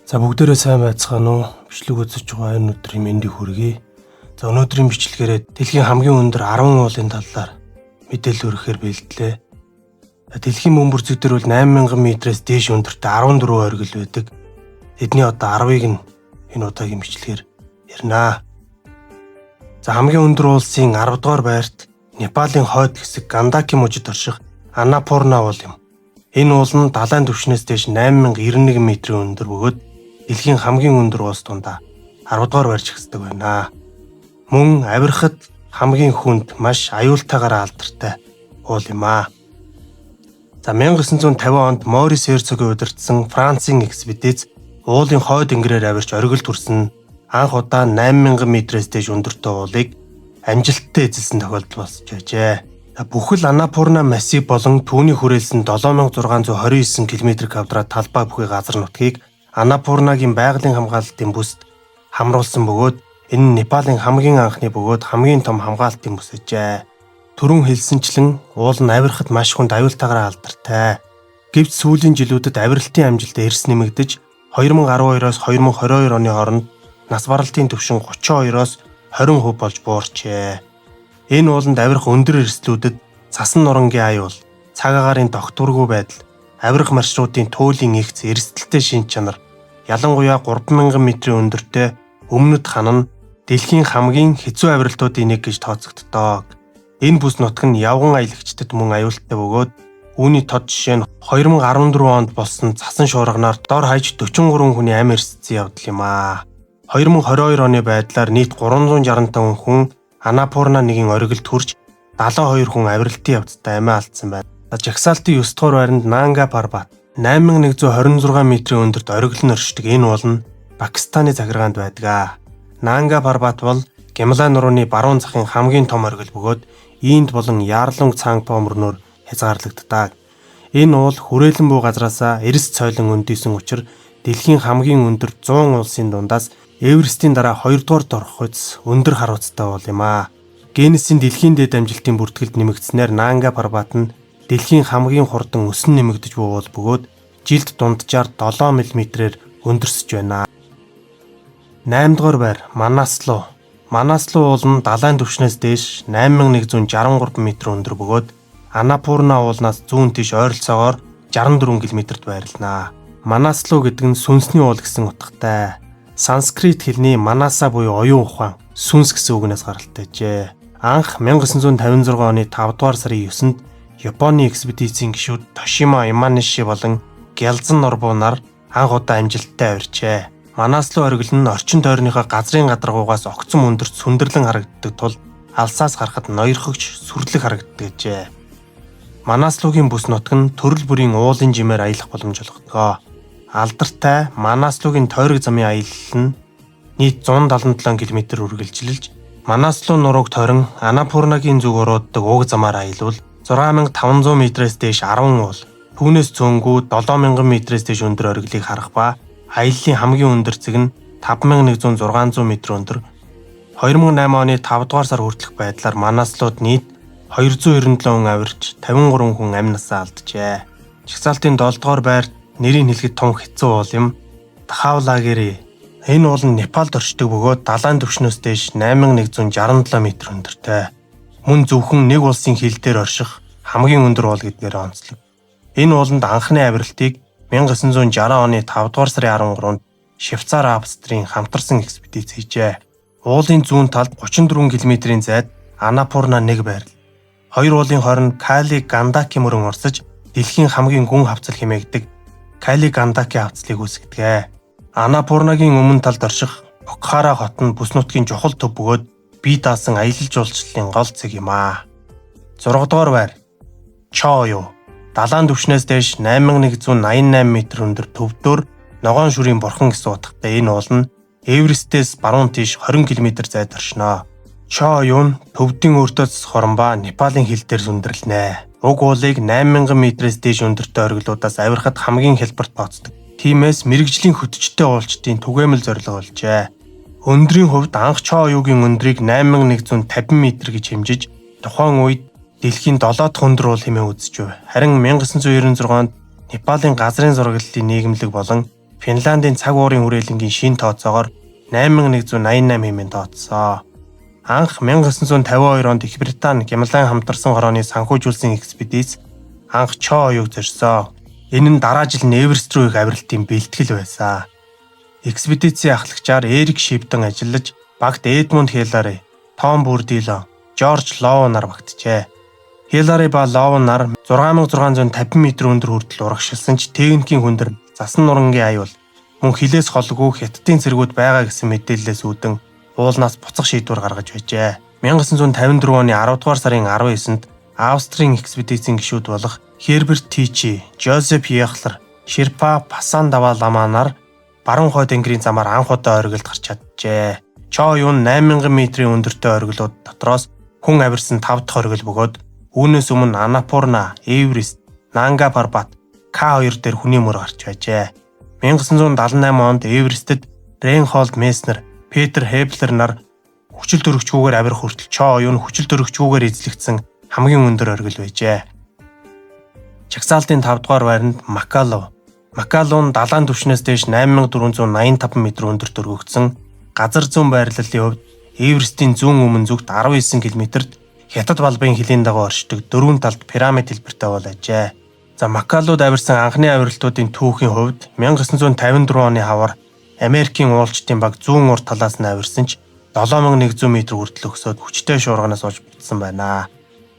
За, бүгдээрээ сайн байцгаана уу? Бичлэг үзэж байгаа энэ өдрийн мэндийг хүргэе. За, өнөөдрийн бичлэгээрээ дэлхийн хамгийн өндөр 10 уулын талаар мэдээлэл өгөхөөр бэлтлээ. За, дэлхийн бөмбөр зэг дээр бол 8000 метрээс дээш өндөртэй 14 оргил байдаг. Тэдний одоо 10-ыг нь энэ удаагийн бичлэгээр ярина. За, хамгийн өндөр уулсын 10 дугаар байрт Непалийн хойд хэсэг Гандаки мужид орших Аннапурна уул юм. Энэ уул нь далайн түвшнээс дээш 8091 метрийн өндөр бөгөөд дэлхийн хамгийн өндөр уулс дундаа 10 дугаар барьж ихсдэг байна. Мөн авирахад хамгийн хүнд, маш аюултайгаар алдартай уул юм аа. За, 1950 онд Морис Херцогийн удирдсан Францын экспедиц уулын хойд энгэрээр авирч оргил төрсөн, анх удаа 8000 метрээс дээш өндөртэй уулыг амжилттай эзэлсэн тохиолдол болсон байжээ. Бүхэл Аннапурна массив болон түүний хүрээлсэн 7629 км квадрат талбай бүхий газар нутгийг Аннапурнагийн байгалийн хамгаалалтын бүст хамруулсан бөгөөд энэ нь Непалийн хамгийн анхны бөгөөд хамгийн том хамгаалалтын бүс ажээ. Түрүүн хэлсэнчлэн уул нь авирахад маш хүнд, аюултайгаар алдартай. Гэвч сүүлийн жилүүдэд авиралтын амжилт эрс нэмэгдэж, 2012-оос 2022 оны хооронд нас баралтын түвшин 32-оос 20% болж буурчээ. Энэ ууланд авирах өндөр эрсдлүүдэд цасан нурангийн аюул, цаг агаарын тогтворгүй байдал, авирах маршрутын туйлын эгц, эрсдэлтэй шинж чанар, ялангуяа 3000 метрийн өндөртэй өмнөд хан нь дэлхийн хамгийн хэцүү авиралтуудын нэг гэж тооцогддог. Энэ бүс нутаг нь явган аялагчдад мөн аюултай бөгөөд үүний тод жишээ нь 2014 онд болсон цасан шуурганаар дор хаяж 43 хүний амь эрсдсэн явдал юм аа. 2022 оны байдлаар нийт 365 хүн Аннапурна нэгэн оргилд хүрч, 72 хүн авиралтын явцдаа амиа алдсан байна. Жагсаалтын 9 дугаар байранд Нанга Парбат, 8126 метрийн өндөрт оргил нь оршдог энэ уул нь Пакистаны захиргаанд байдаг. Нанга Парбат бол Гималай нурууны баруун захын хамгийн том оргил бөгөөд Инд болон Ярлунг Цангпо мөрнөөр хязгаарлагддаг. Энэ уул хүрээлэн буй газраасаа эрс цойлон өндийсөн учир дэлхийн хамгийн өндөр 100 уулсын дундаас Эверестийн дараа 2 дугаар орох өндөр харууцтай уул юм аа. Гиннесийн дэлхийн дэд амжилтын бүртгэлд нэмэгдсэнээр Нанга Парбат нь дэлхийн хамгийн хурдан өсөн нэмэгдэж буй уул бөгөөд жилд дунджаар 7 мм-ээр өндөрсөж байна. 8 дугаар байр, Манаслу. Манаслу уул нь далайн түвшнээс дээш 8163 м өндөр бөгөөд Аннапурна уулнаас зүүн тийш ойролцоогоор 64 км-т байрлана. Манаслу гэдэг нь сүнсний уул гэсэн утгатай. Санскрит хэлний манаса буюу оюун ухаан, сүнс гэсэн үгнээс гаралтай ажээ. Анх 1956 оны 5 дугаар сарын 9-нд Японы экспедицийн гишүүд Тошима Иманиши болон Гялзан Норбу нар анх удаа амжилттай авирчээ. Манаслу оргил нь орчин тойрныхоо газрын гадаргуугаас огцом өндөрт сүндэрлэн харагддаг тул алсаас харахад ноёрхогч, сүрлэг харагддаг гэжээ. Манаслугийн бүс нутаг нь төрөл бүрийн уулын жимээр аялах боломж олгодог. Алдартай Манаслугийн тойрог замын аялал нь нийт 177 км үргэлжилж, Манаслу нурууг тойрон Аннапурнагийн зүг урууддаг уг замаар аялвал 6500 метрээс дээш 10 уул, түүнээс цөөнгүй 7000 метрээс дээш өндөр оргилыг харах ба аяллаа хамгийн өндөр цэг нь 5100 600 м өндөр. 2008 оны 5 дугаар сар хүртэлх байдлаар Манаслууд нийт 297 хүн авирч, 53 хүн амь насаа алджээ. Жагсаалтын 7 дугаар байр, нэрийг хэлэхэд тун хэцүү уул юм. Дхаулагири. Энэ уул нь Непалд оршдог бөгөөд далайн түвшнээс дээш 8167 м өндөртэй. Мөн зөвхөн нэг улсын хил дээр орших хамгийн өндөр уул гэдгээр онцлог. Энэ ууланд анхны авиралтыг 1960 оны 5 дугаар сарын 13-нд Швейцар, Австрийн хамтарсан экспедиц хийжээ. Уулын зүүн талд 34 км-ийн зайд Аннапурна нэг байрлал. Хоёр уулын хооронд Кали Гандаки мөрөн урсаж, дэлхийн хамгийн гүн хавцал хэмээгдэг Кали Гандаки хавцлыг үүсгэдэг. Аннапурнагийн өмнө талд орших Покхара хот нь бүс нутгийн чухал төв бөгөөд бие даасан аялал жуулчлалын гол цэг юм аа. 6 дугаар байр, Чоё. Далайн түвшнээс дээш 8188 м өндөр, төвдөр ногоон шүрийн бурхан гэсэн утгатай энэ уул нь Эверестээс баруун тийш 20 км зайд оршино. Чоё нь төвдийн өөртөө цэс хорон ба Непалийн хэл дээр сүндэрлэнэ. Уг уулыг 8000 метрээс дээш өндөртэй оргилуудаас авирахад хамгийн хялбарт тооцдог. Тиймээс мэргэжлийн хөтчтэй уулчдын түгээмэл зорилго болжээ. Өндрийн хувьд анх Чоюгийн өндрийг 8150 м гэж хэмжиж, тухайн үед дэлхийн 7 дахь өндөр уул хэмээн үзэж байв. Харин 1996 онд Непалийн газрын зураглалын нийгэмлэг болон Финландын цаг уурын хүрээлэнгийн шин тооцоогоор 8188 хэмээн тооцсон. Анх 1952 онд Их Британи Гималайн хамтарсан хорооны санхүүжүүлсэн экспедиц анх Чоо оюуг зорьсон. Энэ нь дараа жил нь Эверест рүү их авиралтын бэлтгэл байсан. Экспедицийн ахлагчаар Эрик Шиптон ажиллаж, багт Эдмунд Хиллари, Том Бүрдило, Жорж Лоу нар багтжээ. Хиллари ба Лоу нар 6650 м өндөр хүртэл урагшилсан ч техникийн хүндэр, засан нурангийн аюул, мөн хилээс холгүй хятадын цэргүүд байгаа гэсэн мэдээллээс үүдэн уулнаас буцах шийдвэр гаргаж байжээ. 1954 оны 10 дугаар сарын 19-нд Австрийн экспедицийн гишүүд болох Херберт Тичи, Жозеф Ехлер, Шерпа Пасандава Лама нар баруун хойд тэнгэрийн замаар анх удаа оргилд гарч чаджээ. Чоо юун 8000 метрийн өндөртэй оргилууд дотроос хүн авирсан 5 дахь оргил бөгөөд үүнээс өмнө Анапурна, Эверест, Нанга Парбат, К2 дээр хүний мөр гарч байжээ. 1978 онд Эверестэд Рейнхолд Меснер, Петер Хеблер нар хүчил төрөгчгүүгээр авирах хүртэл Чоо оюун хүчил төрөгчгүүгээр эзлэгдсэн хамгийн өндөр оргил байжээ. Чагсаалтын 5 дугаар байранд Макалу. Макалу нь далайн түвшнээс дээш 8485 м өндөрт өргөгдсөн газар зүүн байрлалын хувьд Эверестийн зүүн өмнө зүгт 19 км-т Хятад балбын хөлийн дагуу оршдог дөрвөн талд пирамид хэлбэртэй уул ажээ. За, Макалуд авирсан анхны авиралтуудын түүхийн хувьд 1954 оны хавар Америкийн уулчдын баг зүүн урд талаас нь авирсан ч 7100 м хүртэл өсөөд хүчтэй шуурганаас болж буцсан байна.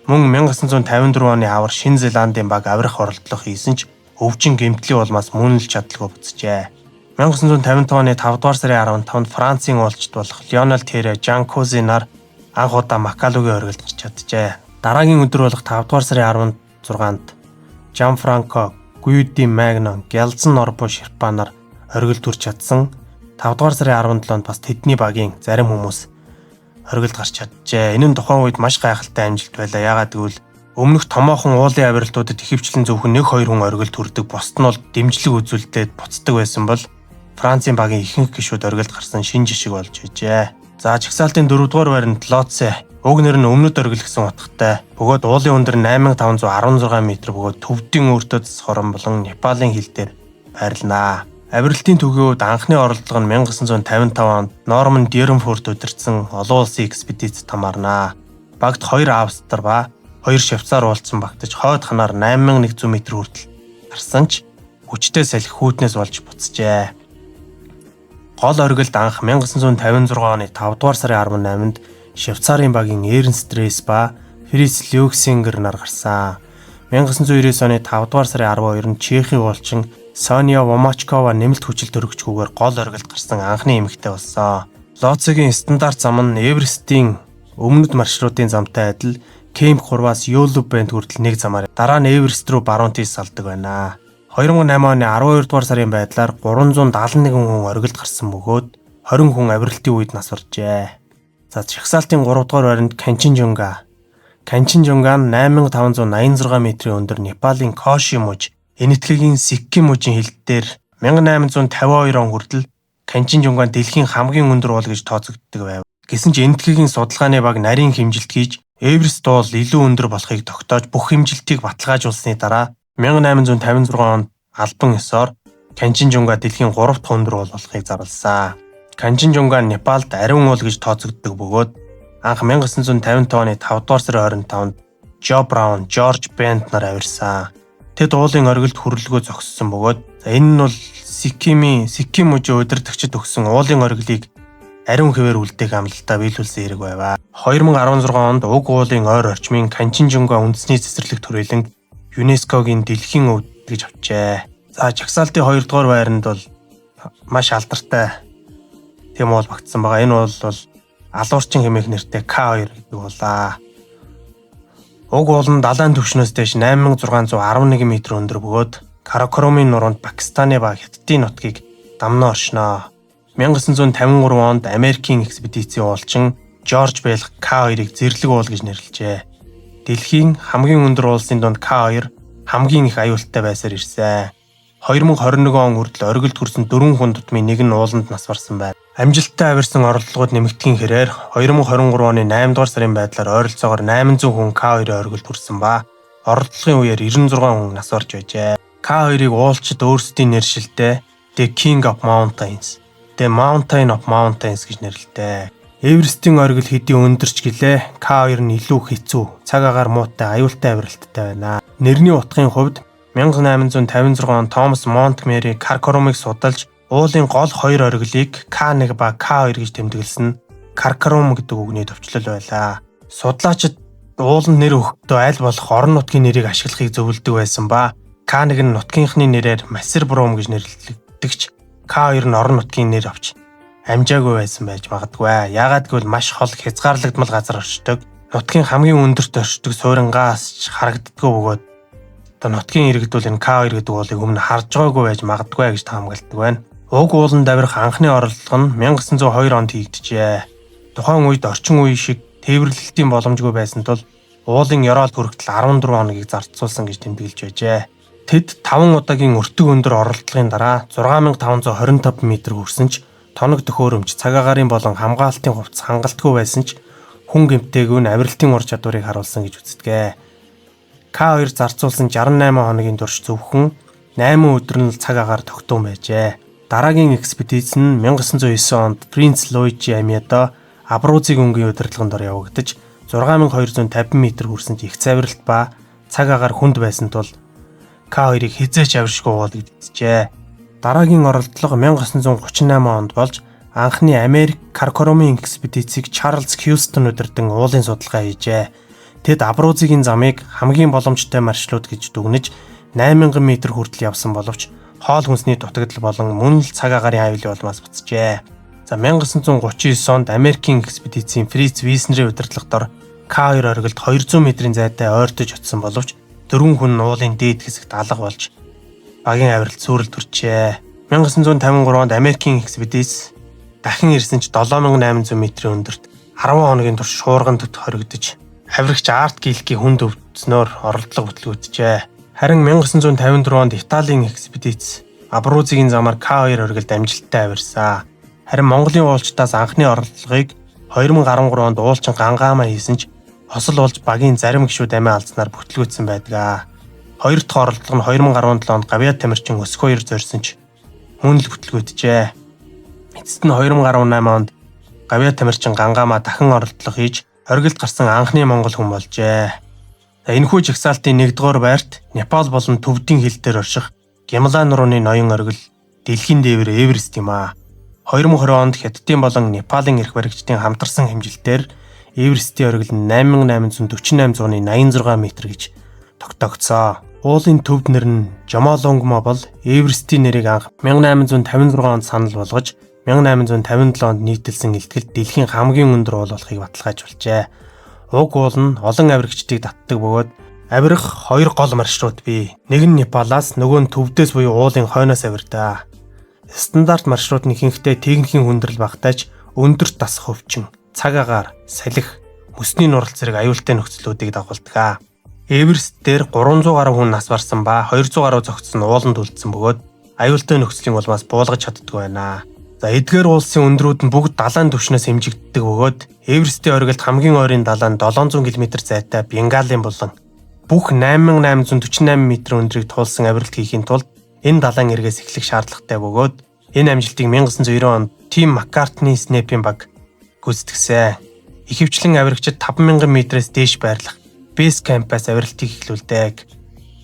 Мөн 1954 оны хавар Шинэ Зеландын баг авирах оролдлого хийсэн ч өвчин гэмтлийн улмаас мөнлөж чадалгүй буцжээ. 1955 оны 5 дугаар сарын 15-нд Францын уулчид болох Лионел Терре, Жан Кози нар анх удаа Макалугийн оргилд гарч чаджээ. Дараагийн өдөр болох 5 дугаар сарын 16-нд Жан Франко, Гуйди Магнон, Гялзен Норбо Шерпа нар оргилд хүрч чадсан. 5 дугаар сарын 17-нд бас тэдний багийн зарим хүмүүс оргилд гарч чаджээ. Энэ нь тухайн үед маш гайхалтай амжилт байлаа. Яагаад гэвэл өмнөх томоохон уулын авиралтуудад ихэвчлэн зөвхөн 1-2 хүн оргилд хүрдэг, бусд нь бол дэмжлэг үзүүлдээд буцдаг байсан бол Францын багийн ихэнх гишүүд оргилд гарсан шин жишг болж байжээ. За, жагсаалтын 4 дугаар байранд Лоцсе. Уг нэр нь өмнөд оргил гэсэн утгатай. Бөгөөд уулын өндөр 8516 м бөгөөд төвдийн өөртөө засах хорон болон Непалийн хил дээр байрланаа. Авиралтын түүхийн хувьд анхны оролдлого нь 1955 онд Норман Дьеренфорд удирдсан олон улсын экспедиц хамаарнаа. Багт 2 Австри ба 2 Швейцар уулзсан багтаж хойд ханаар 8100 м хүртэл гарсан ч хүчтэй салхи хүүтнээс болж буцжээ. Гол оргилд анх 1956 оны 5 дугаар сарын 18-нд Швейцарын багийн Эрнст Рейс ба Фриц Люксингер нар гарсан. 1999 оны 5 дугаар сарын 12-нд Чехийн уулчин Сониа Вомачкова нэмэлт хүчил төрөгчгүүгээр гол оргилд гарсан анхны эмэгтэй болсон. Лоцегийн стандарт зам нь Эверестийн өмнөд маршрутын замтай адил Кемп 3-аас Йолу Бенд хүртэл нэг замаар дараа нь Эверест рүү баруун тийш салдаг байна. 2008 оны 12 дугаар сарын байдлаар 371 хүн оргилд гарсан бөгөөд 20 хүн авиралтын үед нас баржээ. За, жагсаалтын 3 дугаар байранд Канченжунга. Канченжунга нь 8586 метрийн өндөр Непалийн Коши муж, Энэтхэгийн Сикким мужийн хил дээр 1852 он хүртэл Канченжунга нь дэлхийн хамгийн өндөр уул гэж тооцогддог байв. Гэсэн ч Энэтхэгийн судалгааны баг нарийн хэмжилт хийж Эверест уул илүү өндөр болохыг тогтоож бүх хэмжилтийг баталгаажуулсны дараа 1856 онд албан ёсоор Канченжунга дэлхийн 3 дахь өндөр уул болохыг зарласан. Канченжунга нь Непалд ариун уул гэж тооцогддог бөгөөд анх 1955 оны 5 дугаар сарын 25-нд Жо Браун, Жорж Бенд нар авирсан. Тэд уулын оргилд хүрлэгөө зогссон бөгөөд за энэ нь бол Сиккимийн Сикким мужийн удирдагчид өгсөн уулын оргилыг ариун хэвээр үлдээх амлалтаа биелүүлсэн хэрэг байваа. 2016 онд уг уулын ойр орчмын Канченжунга үндэсний цэцэрлэг түрээлэнг ЮНЕСКО-гийн дэлхийн өвд гэж авчээ. За, жагсаалтын 2 дугаар байранд бол маш алдартай тийм уул багтсан байгаа. Энэ уул бол Алуурчин хэмээх нэртэй К2 гэдэг уулаа. Уг уул нь далайн түвшнээс дээш 8611 м өндөр бөгөөд Каракорумын нуруунд Пакистаны ба Хятадын нутгийг дамнаа оршноо. 1953 онд Америкийн экспедицийн уулчин Жорж Белл К2-ыг зэрлэг уул гэж нэрлэжээ. Дэлхийн хамгийн өндөр уулсын дунд К2 хамгийн их аюултай байсаар ирсэн. 2021 он хүртэл оргилд хүрсэн 4 хүн тутмын нэг нь ууланд нас барсан байна. Амжилттай авирсан оролдлогод нэмэгдэхийн хэрээр 2023 оны 8 дугаар сарын байдлаар ойролцоогоор 800 хүн К2-ын оргилд хүрсэн ба оролдлогын үеэр 96 хүн нас барж байжээ. К2-ыг уулчид өөрсдийн нэршилтэй The King of Mountains, The Mountain of Mountains гэж нэрлэдэг. Эверестийн оргил хэдий өндөрч гэлээ К2 нь илүү хэцүү, цаг агаар муутай, аюултай авиралттай байна. Нэрний утгын хувьд 1856 онд Томас Монтгомери Каракорумыг судалж уулын гол хоёр оргилыг К1 ба К2 гэж тэмдэглэсэн нь Каракорум гэдэг үгний товчлол байлаа. Судлаачид ууланд нэр өгөхдөө аль болох орон нутгийн нэрийг ашиглахыг зөвлөдөг байсан ба К1 нь нутгийнхны нэрээр Масербрум гэж нэрлэгддэг ч К2 нь орон нутгийн нэр авч амжаагүй байсан байж магадгүй. Яагаад гэвэл маш хол хязгаарлагдмал газар оршдог. Нутгийн хамгийн өндөрт оршдог суурингаас ч харагддаггүй бөгөөд одоо нутгийн иргэдүүл энэ К2 гэдэг уулыг өмнө харж байгаагүй байж магадгүй гэж таамагладаг байна. Уг ууланд авирах анхны оролдлого нь 1902 онд хийгджээ. Тухайн үед орчин үе шиг тээвэрлэлтийн боломжгүй байсан тул уулын ёроол хүртэл 14 хоногийг зарцуулсан гэж тэмдэглэж байжээ. Тэд 5 удаагийн өртөг өндөр оролдлогын дараа 6525 м хүрсэн ч тоног төхөөрөмж, цаг агаарын болон хамгаалтын хувцас хангалтгүй байсан ч хүн гэмтээгүй нь авиралтын ур чадварыг харуулсан гэж үздэг. К2 зарцуулсан 68 хоногийн турш зөвхөн 8 өдөр нь л цаг агаар тогтун байжээ. Дараагийн экспедиц нь 1909 онд Принц Луижи Амьядо Абрузыг өнгийн удирдлагын дор явагдаж 6250 м хүрсэн ч их цавралт ба цаг агаар хүнд байсан тул К2-ыг хэзээ ч авиршгүй уул гэж үзжээ. Дараагийн оролдлого 1938 онд болж анхны Америк Каракорумын экспедицийг Чарльз Хьюстон удирдан уулын судалгаа хийжээ. Тэд Абрузигийн замыг хамгийн боломжтой маршрут гэж дүгнэж 8000 м хүртэл явсан боловч хоол хүнсний дутагдал болон мөн л цаг агаарын аюулын улмаас буцжээ. За 1939 онд Америкийн экспедицийн Фриц Виснерийн удирдлага дор К2 оргилд 200 метрийн зайтай ойртож очсон боловч дөрвөн хүн уулын дээд хэсэгт алга болж багийн авиралт сүрэлд хүрчээ. 1953 онд Америкийн экспедиц дахин ирсэн ч 7800 метрийн өндөрт 10 хоногийн турш шуурган төт хоригдож авирагч Арт Гилки хүнд өвдснөөр оролдлого бүтлгүүджээ. Харин 1954 онд Италийн экспедиц Абрузигийн замаар К2 оргилд амжилттай авирсан. Харин Монголын уулчдаас анхны оролдлогыг 2013 онд уулчин Гангаама хийсэн ч осол болж багийн зарим гишүүд амиа алдсанаар бүтлгүүцсэн байдаг. Хоёр дахь оролдлого нь 2017 онд Гавьяа Тамирчин Өсгөөр зорьсон ч мөн л бүтлгүүджээ. Эцэст нь 2018 онд Гавьяа Тамирчин Гангаама дахин оролдлого хийж оргилд гарсан анхны монгол хүн болжээ. Энэхүү жагсаалтын 1-р байрт Непал болон Төвдийн хил дээр орших Гималай нурууны ноён оргил дэлхийн дээвэр Эверест юм аа. 2020 онд Хятадын болон Непалийн эрх баригчдын хамтарсан хэмжилтээр Эверестийн оргил нь 8848.86 м гэж тогтоогдсон. Уулын төвд нэр нь Жомолунгма бол Эверестийн нэрийг анх 1856 онд санал болгож 1857 онд нийтэлсэн илтгэл дэлхийн хамгийн өндөр уул болохыг баталгаажуулжээ. Уг уул нь олон авирагчдыг татдаг бөгөөд авирах хоёр гол маршрут бий. Нэг нь Непалаас, нөгөө нь төвдөөс буюу уулын хойноос авирдаа. Стандарт маршрут нь ихэнхдээ техникийн хүндрэл багатай ч өндөрт дасах өвчин, цаг агаар, салхи, мөсний нурал зэрэг аюултай нөхцлүүдийг дагуулдаг. Эверест дээр 300 гаруй хүн нас барсан ба 200 гаруй зогтсон нь ууланд үлдсэн бөгөөд аюултай нөхцөлийн улмаас буулгаж чаддаггүй байна. За эдгээр уулсын өндрүүд нь бүгд далайн түвшнээс хэмжигддэг бөгөөд Эверестийн оргилд хамгийн ойрын далайн 700 км зайтай Бенгалийн булан бүх 8848 м өндрийг туулсан авиралт хийхийн тулд энэ далайн эргээс эхлэх шаардлагатай бөгөөд энэ амжилтыг 1990 онд Тим Маккартни Снэпийн баг гүйцэтгсэн. Ихэвчлэн авирагчид 5000 метрээс дээш байрлах Base Camp-аас авиралтыг эхлүүлдэг.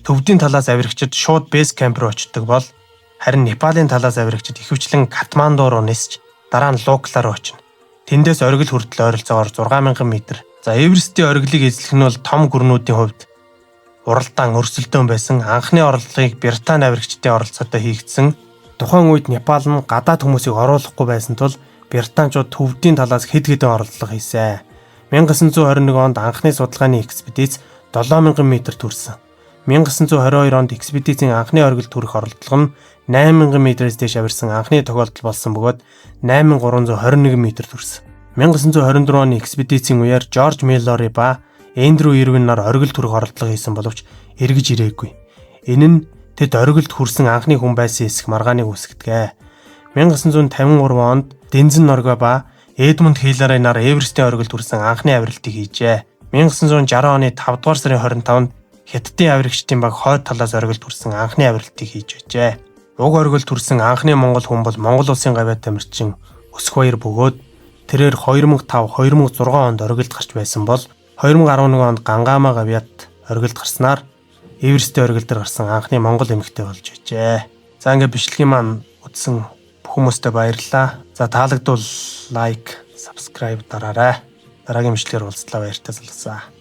Төвдийн талаас авирагчид шууд Base Camp руу очдог бол харин Непалийн талаас авирагчид ихэвчлэн Катманду руу нисч дараа нь Лукла руу очино. Тэндээс оргил хүртэл ойролцоогоор 6000 м. За Эверестийн оргилыг эзлэх нь бол том гүрнүүдийн хувьд уралдаан өрсөлдөөн байсан. Анхны оролдлогыг Британи авирагчдын оролцоотой хийгдсэн. Тухайн үед Непал нь гадаад хүмүүсийг оруулахгүй байсан тул Британчууд төвдийн талаас хэд хэдэн оролдлого хийсэн. 1921 онд анхны судалгааны экспедиц 7000 м төрсөн. 1922 онд экспедицийн анхны оргилд хүрэх оролдлого нь 8000 метрээс дээш авирсан анхны тохиолдол болсон бөгөөд 8321 м төрсөн. 1924 оны экспедицийн үеэр Жорж Мэллори ба Эндрю Ирвин нар оргилд хүрэх оролдлого хийсэн боловч эргэж ирээгүй. Энэ нь тэд оргилд хүрсэн анхны хүн байсан эсэх маргааныг үүсгэдэг. 1953 онд Дензен Норгой ба Эдмунд Хиллари нар Эверестийн оргилд хүрсэн анхны авиралтыг хийжээ. 1960 оны 5 дугаар сарын 25-нд Хятадын авирагчдын баг хойд талаас оргилд хүрсэн анхны авиралтыг хийж байжээ. Уг оргил төрсэн анхны монгол хүн бол Монгол улсын гавьяат тамирчин Өсгөбаяр бөгөөд тэрээр 2005, 2006 онд оргилд гарч байсан бол 2011 онд Гангаама гавьяат оргилд гарснаар Эверестийн оргил дээр гарсан анхны монгол эмэгтэй болж байжээ. За, ингээд бичлэгийн маань үзсэн бүх хүмүүстээ баярлалаа. За, таалагдвал like, subscribe дараарай. Дараагийн бичлэгээр уулзлаа, баяртай залуусаа.